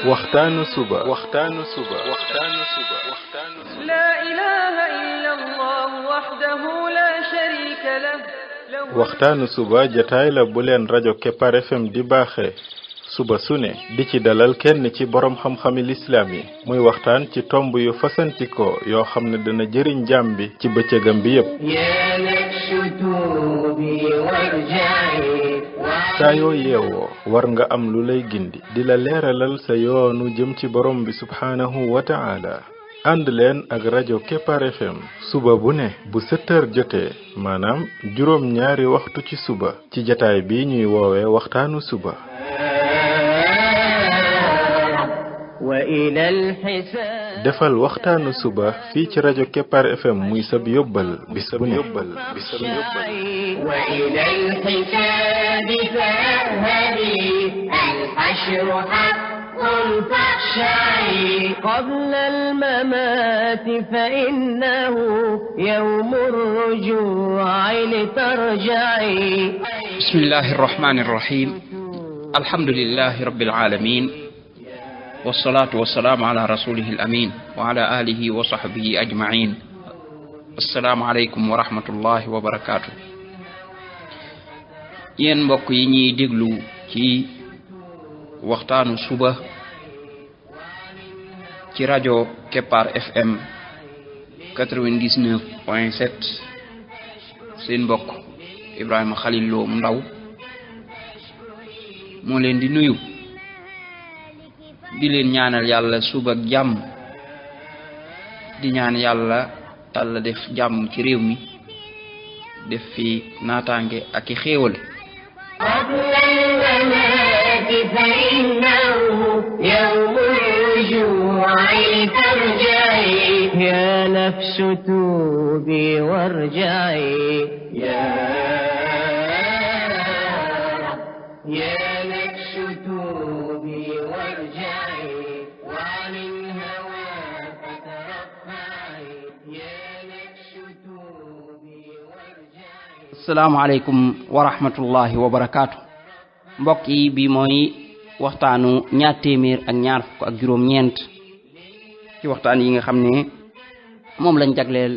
waxtaanu suba لا إله إلا الله وحده لا شريك له waxtaanu suba jataay la bu leen rajo Kepar FM di baaxee suba su ne di ci dalal kenn ci borom xam-xami lislaam yi muy waxtaan ci tomb yu fasantikoo yoo xam ne dana jëriñ jaam bi ci bëccëgam bi yépp saa yoo yeewoo war nga am lu lay gindi di la leeralal sa yoonu jëm ci borom bi subhaanahu wa ta'ala ànd leen ak rajo Kepar FM suba bu ne bu 7 heures jotee maanaam juróom ñaari waxtu ci suba ci jataay bi ñuy woowee waxtaanu suba defal waxtaanu suba fii ci rajo Kepar FM muy sab yóbbal bis bu ne قبل الممات فإنه يوم الرجوع لترجعي بسم الله الرحمن الرحيم الحمد لله رب العالمين والصلاة والسلام على رسوله الأمين وعلى آله وصحبه أجمعين السلام عليكم ورحمة الله وبركاته yéen mbokk yi ñuy déglu ci waxtaanu suba ci rajo Kepar FM 99.7 seen mbokk Ibrahima Khalil Lo mu ndaw moo leen di nuyu di leen ñaanal yàlla suba ak jàmm di ñaan yàlla tàlla def jàmm ci réew mi def fi naataange ak i xéewal فإنه يوم الرجوع لترجعي يا نفس توبي وارجعي يا نفس توبي وارجعي وعن الهوى فترفعي يا نفس توبي وارجعي السلام عليكم ورحمة الله وبركاته mbokk yi bi mooy waxtaanu ñaar téeméer ak ñaar fukk ak juróom ñeent ci waxtaan yi nga xam ne moom lañ jagleel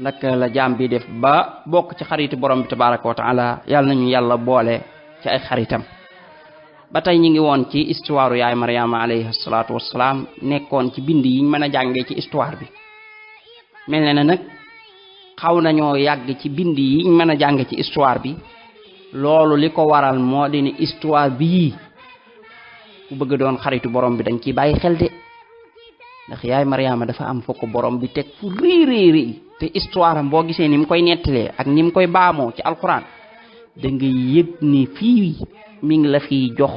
naka la jaam bi def ba bokk ci xariti borom bi tabaraka wa taala yàlla nañu yàlla boole ci ay xaritam ba tey ñi ngi woon ci histoire yaay Mariama alayhi salaatu wassalaam nekkoon ci bind yiñ mën a jàngee ci histoire bi mel na nag xaw nañoo yàgg ci bind yiñ mën a jànge ci histoire bi loolu li ko waral moo di ne histoire bii ku bëgg doon xaritu borom bi dañ ciy bàyyi xel de ndax yaay Mariama dafa am fokk borom bi teg fu rii te histoire am boo gisee ni mu koy nettalee ak ni mu koy baamoo ci alxuraan da nga yëg ni fii mi ngi la fiy jox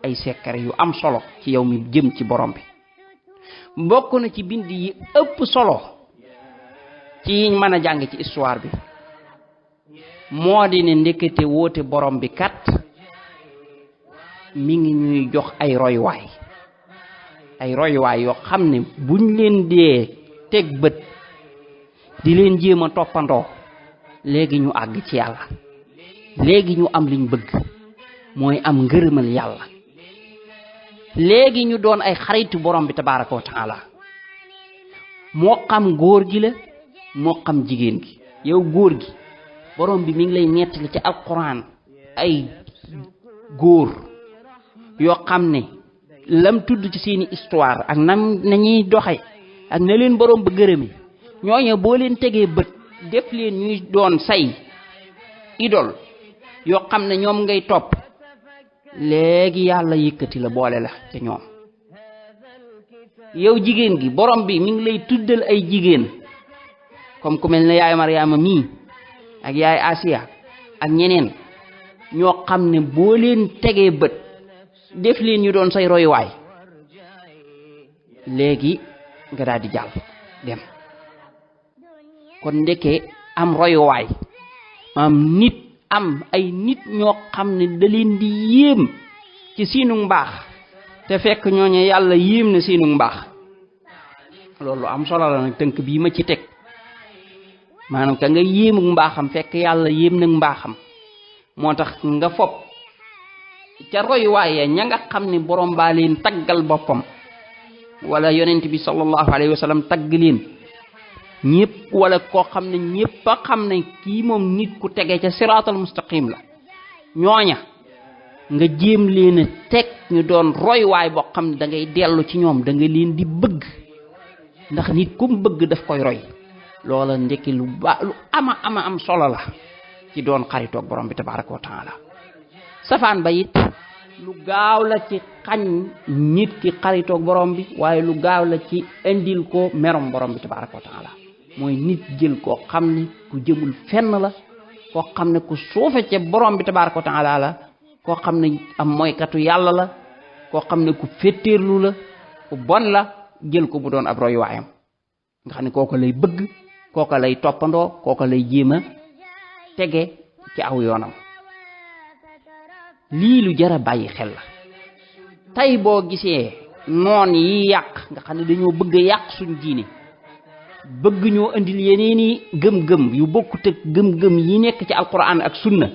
ay secret yu am solo ci yow mi jëm ci borom bi bokk na ci bind yi ëpp solo ci yiñ mën a jàng ci histoire bi moo di ne ndekete woote borom bi kat mi ngi ñuy jox ay royuwaay yoo xam ne buñ leen dee teg bët di leen jéem a toppandoo léegi ñu àgg ci yàlla léegi ñu am liñ bëgg mooy am ngërëmal yàlla léegi ñu doon ay xaritu borom bi tabaraka wa taala moo xam góor gi la moo xam jigéen gi yow góor gi borom bi mi ngi lay nettali ci alquran ay góor yoo xam ne lam tudd ci seeni histoire ak nañuy doxe ak na leen borom ba gërëme ñooñu boo leen tegee bët def leen ñuy doon say idole yoo xam ne ñoom ngay topp léegi yàlla yëkkati la boole la ca ñoom yow jigéen gi borom bi mi ngi lay tuddal ay jigéen comme ku mel ne yaay Mariama mii ak yaay Asiya ak ñeneen ñoo xam ne boo leen tegee bët def leen ñu doon say royuwaay léegi nga daal di jàll dem kon ndeke am royuwaay am ay nit ñoo xam ne da leen di yéem ci seenu mbaax te fekk ñooñu yàlla yéem na seenu mbaax loolu am solo la nag tënk bii ma ci teg maanaam ka nga yéemuk mbaaxam fekk yàlla yéem nag mbaaxam moo tax nga fopp ca roy waaye ña nga xam ne borom baa leen taggal boppam wala yonent bi sallallahu alayhi wa sallam tagg leen ñëpp wala koo xam ne ñëpp a xam ne kii moom nit ku tege ca siraatal mustaqim la ñooña nga jéem leen a teg ñu doon roy waay boo xam ne da ngay dellu ci ñoom da nga leen di bëgg ndax nit ku mu bëgg daf koy roy loola ndekki lu ama am solo la ci doon xaritoog borom bi tabaraka wa taala safaan ba it lu gaaw la ci xañ nit ki xaritoog borom bi waaye lu gaaw la ci indil ko merom borom bi tabaraka wa taala mooy nit jël koo xam ne ku jëmul fenn la koo xam ne ku suufe ca borom bi tabaraka wa taala la koo xam ne am mooykatu yàlla la koo xam ne ku féttéerlu la ku bon la jël ko bu doon ab royuwaayam nga xam ne kooka lay bëgg kooka lay toppandoo kooka lay jéem a tege ci aw yoonam lii lu jara bàyyi xel la tey boo gisee noon yi yàq nga xam ne dañoo bëgg a yàq suñ diine bëgg ñoo indil yeneeni gëm-gëm yu bokkut ak gëm-gëm yi nekk ci alquran ak sunna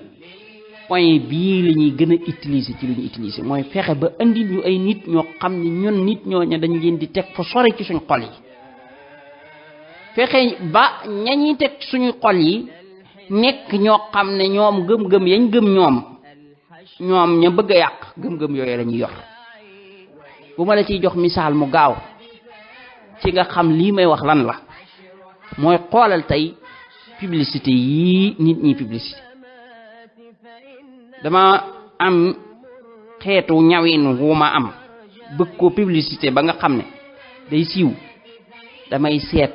point bii la ñuy gën a utiliser ci li ñu utiliser mooy fexe ba indil ñu ay nit ñoo xam ne ñun nit ñooñu dañ leen di teg fa sori ci suñ xol yi fexe ba ñañuy teg suñu xol yi nekk ñoo xam ne ñoom gëm-gëm yañ gëm ñoom ña bëgg a yàq gëm-gëm yooyu la ñuy yor bu ma la ciy jox misaal mu gaaw ci nga xam lii may wax lan la mooy xoolal tey publicité yii nit ñi publicité dama am xeetu ñawin wu ma am bëgg ko publicité ba nga xam ne day siiw damay seet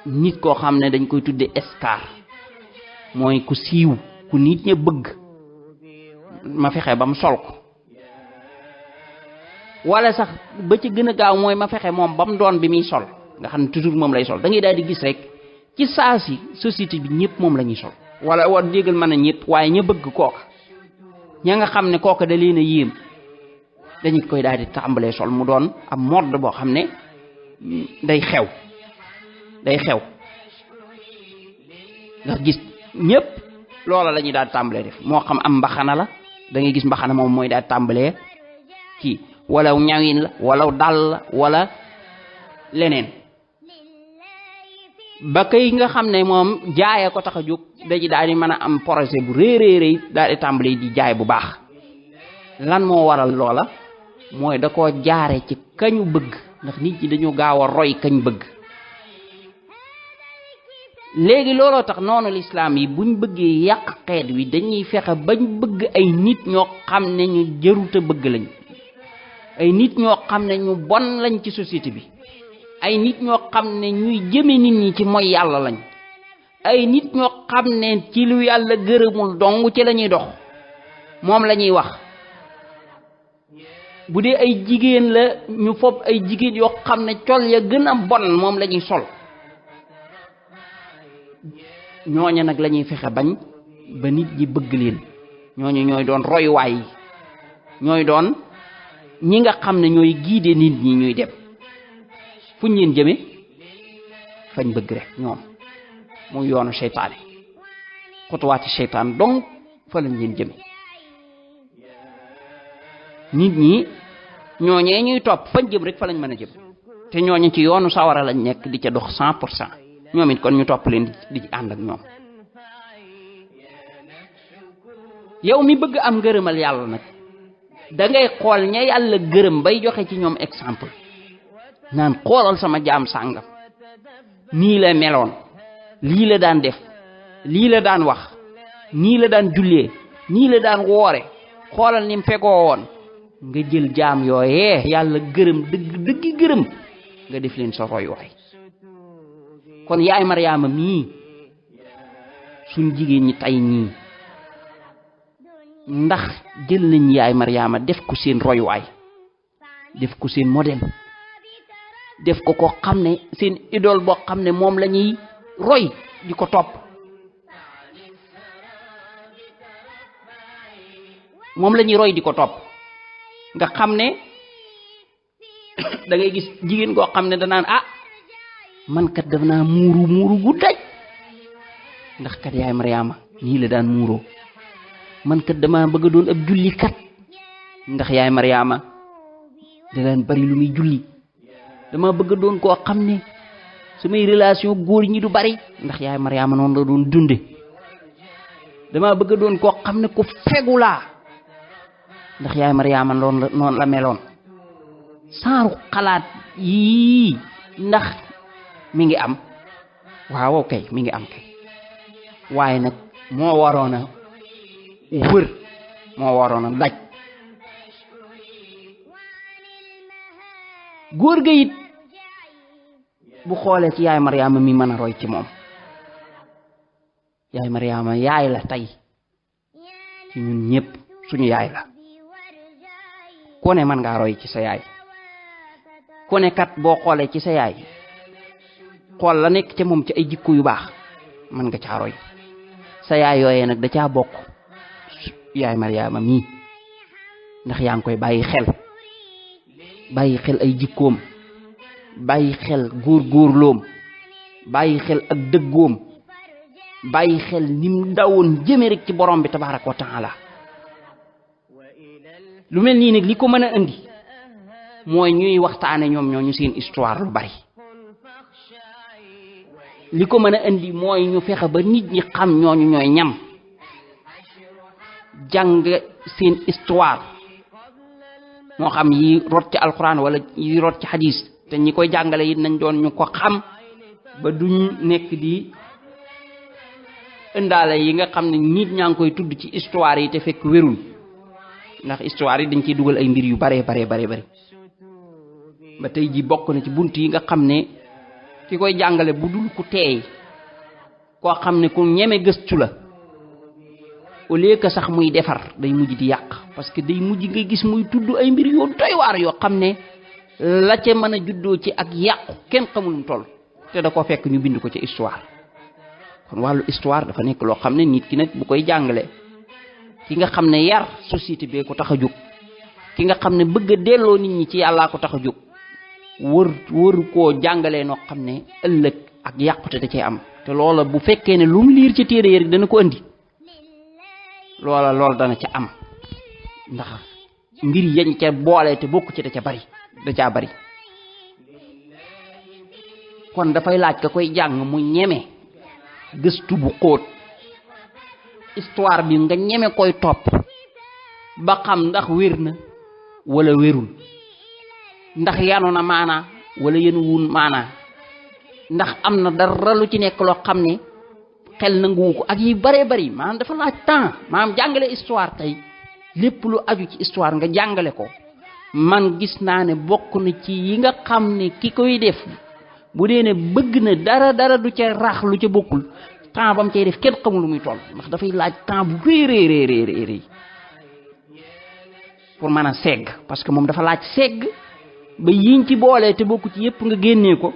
nit koo xam ne dañ koy tudde star mooy ku siiw ku nit ña bëgg ma fexe ba mu sol ko wala sax ba ci gën a gaaw mooy ma fexe moom ba mu doon bi muy sol nga xam ne toujours moom lay sol da ngay daal di gis rek ci saa si société bi ñëpp moom la ñuy sol wala war déggal mën a ñëpp waaye ña bëgg kooka ña nga xam ne kooka da leen a yéem dañu koy daal di tàmbalee sol mu doon am mode boo xam ne day xew ndax gis ñëpp loola la ñuy daal di tàmbalee def moo xam am mbaxana la da ngay gis mbaxana moom mooy daal di tàmbalee kii wala ñawin la wala dal la wala leneen ba kay nga xam ne moom jaayee ko tax a jóg daji daal di mën a am projet bu réeréeréy daal di tàmbalee di jaay bu baax lan moo waral loola mooy da koo jaare ci kañu bëgg ndax nit ñi dañoo gaaw a roy kañ bëgg léegi looloo tax noonu lislaam yi buñ bëggee yàq xeet wi dañuy fexe bañ bëgg ay nit ñoo xam ne ñu jëruta bëgg lañ ay nit ñoo xam ne ñu bon lañ ci société bi ay nit ñoo xam ne ñuy jëme nit ñi ci mooy yàlla lañ ay nit ñoo xam ne ci lu yàlla gërëmul dong ci la ñuy dox moom la ñuy wax bu dee ay jigéen la ñu fopp ay jigéen yoo xam ne col ya gën a bon moom la ñuy sol ñooña nag la ñuy fexe bañ ba nit ñi bëgg leen ñooñu ñooy doon royuwaay yi ñooy doon ñi nga xam ne ñooy guider nit ñi ñuy dem fuñ leen jëme fañ bëgg rek ñoom muy yoonu seytaane xutuwaati seytaan donc fa lañ leen jëme nit ñi ñooñee ñuy topp fañ jëm rek fa lañ mën a jëm te ñooñu ci yoonu sawara lañ nekk di ca dox 100% ñoom it kon ñu topp leen di ànd ak ñoom yow mi bëgg am ngërëmal yàlla nag da ngay xool ña yàlla gërëm bay joxe ci ñoom exemple naan xoolal sama jaam sàngam nii la meloon lii la daan def lii la daan wax nii la daan jullee nii la daan woore xoolal ni mu fegoo woon nga jël jaam yooyee yàlla gërëm dëggi gërëm nga def leen sa roy waay kon yaay Maryaama mii suñ jigéen ñi tey ñii ndax jël nañ yaay Maryaama def ko seen royuwaay def ko seen modèle def ko ko xam ne seen idole boo xam ne moom la ñuy roy di ko topp moom la ñuy roy di ko topp nga xam ne da ngay gis jigéen koo xam ne danaan ah man kat daf naa muuru gu daj ndax kat yaay Maryaama nii la daan muuroo man kat dama bëgg doon ab julli kat ndax yaay Mariama da daan bari lu muy julli. dama bëgg doon koo xam ne samay relation góor ñi du bari ndax yaay Mariama noonu la doon dunde. dama bëgg doon koo xam ne ku fegu laa ndax yaay Mariama noonu la meloon. saaru xalaat yii ndax mi ngi am waaw kay mi ngi am kay waaye nag moo waroon a wër moo waroon a daj. góor ga it bu xoolee ci yaay Mariama mi mën a roy ci moom. yaay Mariama yaay la tey ci ñun ñëpp suñu yaay la. ku ne mën ngaa roy ci sa yaay. ku ne kat boo xoolee ci sa yaay xool la nekk ca moom ci ay jikko yu baax mën nga caa roy. sa yaay yooyee nag da caa bokk yaay Mariama mii ndax yaa ngi koy bàyyi xel ay jikkoom, bàyyi xel góorgóorloom, bàyyi xel ak dëggoom, bàyyi xel nim dawoon jëme rek ci borom bi tabaaraka wa taala. lu mel nii nag li ko mën a indi mooy ñuy waxtaane ñoom ñooñu seen histoire lu bari. li ko mën a indi mooy ñu fexe ba nit ñi xam ñooñu ñooy ñam, jàng seen histoire moo xam yi rot ci alquran wala yi rot ci hadis te ñi koy jàngale it nañ doon ñu ko xam ba duñ nekk di indaale yi nga xam ne nit ñaa ngi koy tudd ci histoire yi te fekk wérul ndax histoire yi dañ ciy dugal ay mbir yu bare ba tey ji bokk na ci bunt yi nga xam ne ki koy jàngale bu dul ku teey koo xam ne ku ñeme gëstu la au lieu que sax muy defar day mujj di yàq parce que day mujj nga gis muy tudd ay mbir yoo doy waar yoo xam ne la ca mën a juddoo ci ak yàqu kenn xamul mu toll te da koo fekk ñu bind ko ci histoire. kon wàllu histoire dafa nekk loo xam ne nit ki nag bu koy jàngale ki nga xam ne yar société bee ko tax a jóg, ki nga xam ne bëgg a delloo nit ñi ci yàllaa ko tax a jóg, wër koo jàngalee noo xam ne ëllëg ak yàqute da cay am. te loola bu fekkee ne lu mu liir ci téere yi rek dana ko andi loolu dana ca am ndax mbir yañ ca boole te bokku ci da caa bari. kon dafay laaj ka koy jàng mu ñeme gëstu bu xóot histoire bi nga ñeme koy topp ba xam ndax wér na wala wérul, ndax yanu na maanaa wala yenu wun maanaa, ndax am na dara lu ci nekk loo xam ne xel nanguwu ko ak yi bari maanaam dafa laaj temps. maanaam jàngale histoire tey lépp lu aju ci histoire nga jàngale ko man gis naa ne bokk na ci yi nga xam ne ki koy def bu dee ne bëgg na dara du ca rax lu ca bokkul temps bam cay def kenn xamul lu muy toll ndax dafay laaj temps bu réeréeréeréeréy pour mën a segg parce que moom dafa laaj segg ba yiñ ci boolee te bokku ci yépp nga génnee ko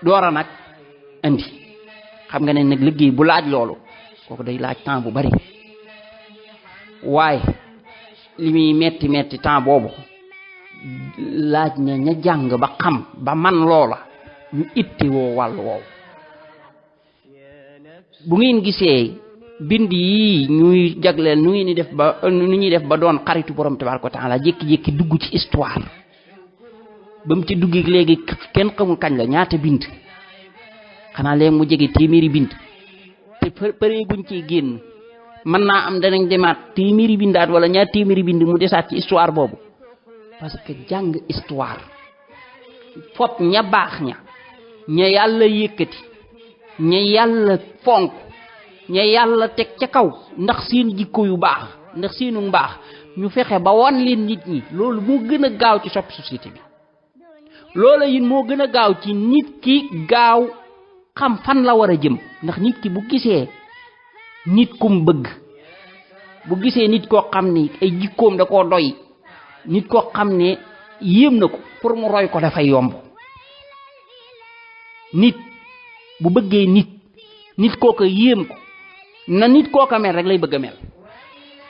doora nag andi. xam nga ne nag liggéey bu laaj loolu kooku day laaj temps bu bari waaye li muy metti temps boobu laaj na ña jàng ba xam ba man loola ñu itti woo wàllu woowu. bu ngeen gisee bind yi ñuy jagleel nu ñuy def ba doon xaritu borom tabaaraka wa taala jékki-jékki dugg ci histoire ba mu ci duggi léegi kenn xamul kañ la ñaata bind, xanaa léegi mu jege téeméeri bind te përeeguñ ciy génn. mën naa am danañ demaat téeméeri bindaat wala ñaar téeméeri bind mu desaat ci histoire boobu parce que jàng histoire fop ña baax ña yàlla yëkkati, ña yàlla fonk, ña yàlla teg ca kaw ndax seen jikko yu baax, ndax seenu mbaax ñu fexe ba wan leen nit ñi. loolu moo gën a gaaw ci soppi société bi. loola yin moo gën a gaaw ci nit ki gaaw xam fan la war a jëm ndax nit ki bu gisee nit kum bëgg, bu gisee nit koo xam ne ay jikkoom da koo doy, nit koo xam ne yéem na ko pour mu roy ko dafay yomb. nit bu bëggee nit kooka yéem ko na nit kooka mel rek lay bëgg a mel.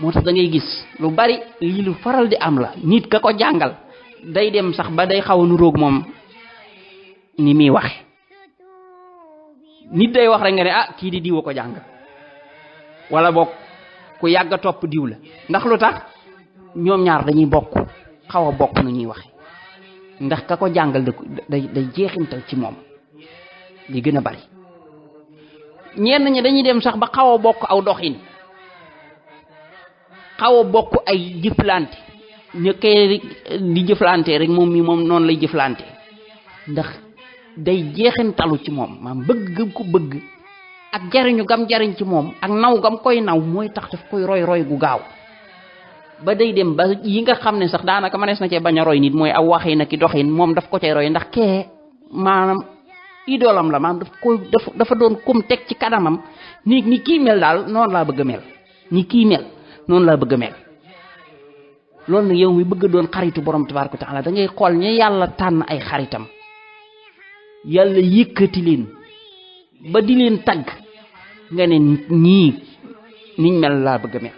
moo tax da ngay gis lu bari lii lu faral di am la. nit ka ko jàngal day dem sax ba day xaw a nuróog moom ni muy waxe. nit day wax rek nga ne kii di diwa ko jàng wala boog ku yàgg a topp diw la. ndax lu tax ñoom ñaar dañuy bokk xaw a bokk nu ñuy waxe ndax ka ko jàngal day jeexintal ci moom li gën a bari ñenn ñi dañuy dem sax ba xaw a bokk aw doxin xaw a bokk ay jëflante ñu koy di jëflante rek moom mi moom noonu lay jëflante ndax day jeexintalu ci moom maam bëgg gëm ko bëgg ak jariñu gam jariñ ci moom ak naw gam koy naw mooy tax daf koy roy gu gaaw ba day dem ba yi nga xam ne sax daanaka mënees na cee bañ a roy nit mooy aw waxi na ki doxin moom daf ko cay roy ndax kee maanaam idoolam la maanaam dafa doon kum teg ci kanamam ni kii mel daal noonu laa bëgg a mel ni kii mel noonu laa bëgg a mel loolu nag yow mi bëgg a doon xaritu borom tabaaraka wa taala da ngay xool ñi yàlla tànn ay xaritam yàlla yëkkati leen ba di leen tagg nga ne ñii niñ mel laa bëgg a mel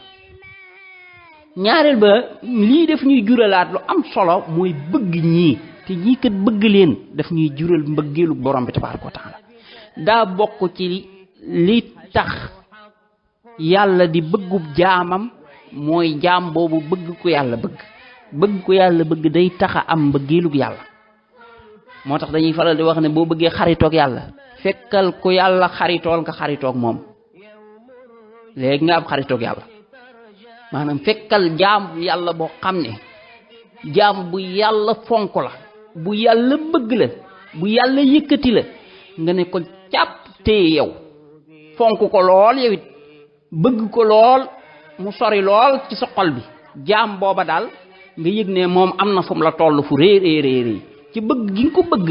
ñaareel ba lii daf ñuy juralaat lu am solo mooy bëgg ñii te ñii kat bëgg leen daf ñuy jural mbëggeelu borom bi tabaaraka wa taala daa bokk ci li tax yàlla di bëggub jaamam mooy jaam boobu bëgg ko yàlla bëgg ko yàlla bëgg day tax a am mbëggeelug yàlla moo tax dañuy faral di wax ne boo bëggee xaritoog yàlla fekkal ko yàlla xaritool nga xaritoog moom léegi nga am xaritoog yàlla maanaam fekkal jaam yàlla boo xam ne jaam bu yàlla fonk la bu yàlla bëgg la bu yàlla yëkkati la nga ne ko càpp téye yow fonk ko lool yow it bëgg ko lool mu sori lool ci sa xol bi jaam booba daal nga yëg ne moom am na fu mu la toll fu réeréeréeréy ci bëgg gi nga ko bëgg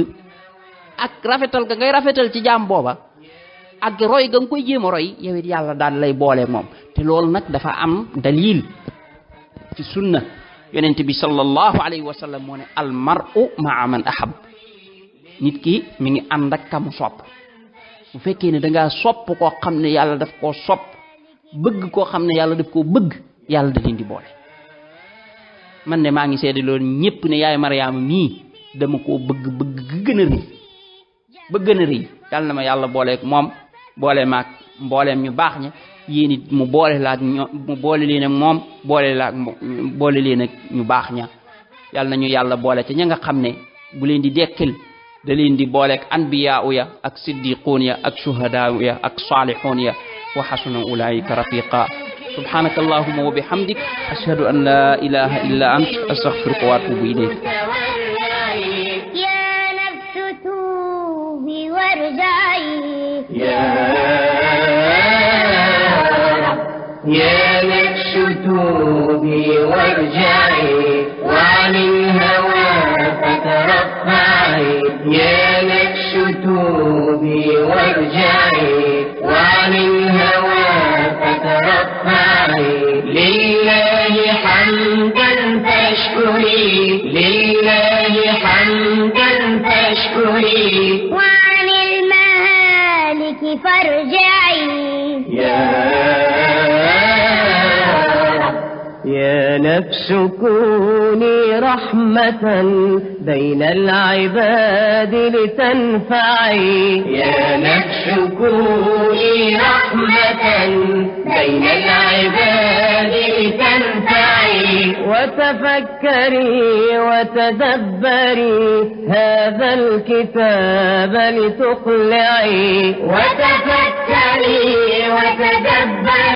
ak rafetal ga ngay rafetal ci jaam booba ak roy ga nga koy jéem a roy yow it yàlla daal lay boole moom te loolu nag dafa am dalil ci sunna yonent bi sallallahu alayhi wa sallam moo ne al mar'u ma'a man ahab nit ki mi ngi ànd ak kamu sopp bu fekkee ne dangaa sopp koo xam ne yàlla daf koo sopp bëgg koo xam ne yàlla daf koo bëgg yàlla da leen di boole man de maa ngi seede loolu ñépp ne yaay Mariama mii dama koo bëgg gën a rëy yàlla na ma yàlla booleeg moom boole maag mbooleem ñu baax ña yéen it mu boole la ak mu boole leen ak moom boole leen ak ñu baax ña yàlla nañu yàlla boole ca ña nga xam ne bu leen di dekkil da leen di booleeg anbiyaa ya ak siddiquun ya ak shuhadaa ya ak saalixuun ya wa xasuna ulaika rafiqa subhanaka allahumma wa bihamdik ashhadu an la ilaha illa ant astaghfiruka wa atubu ilayk يا نفس توبي وارجعي وعن الهوى فترفعي يا نفس توبي وارجعي وعن الهوى فترفعي لله حمدا فاشكري لله حمدا فاشكري وعن المهالك فارجعي يا نفس كوني رحمة بين العباد لتنفعي يا نفس كوني رحمة بين العباد لتنفعي وتفكري وتدبري هذا الكتاب لتقلعي وتفكري وتدبري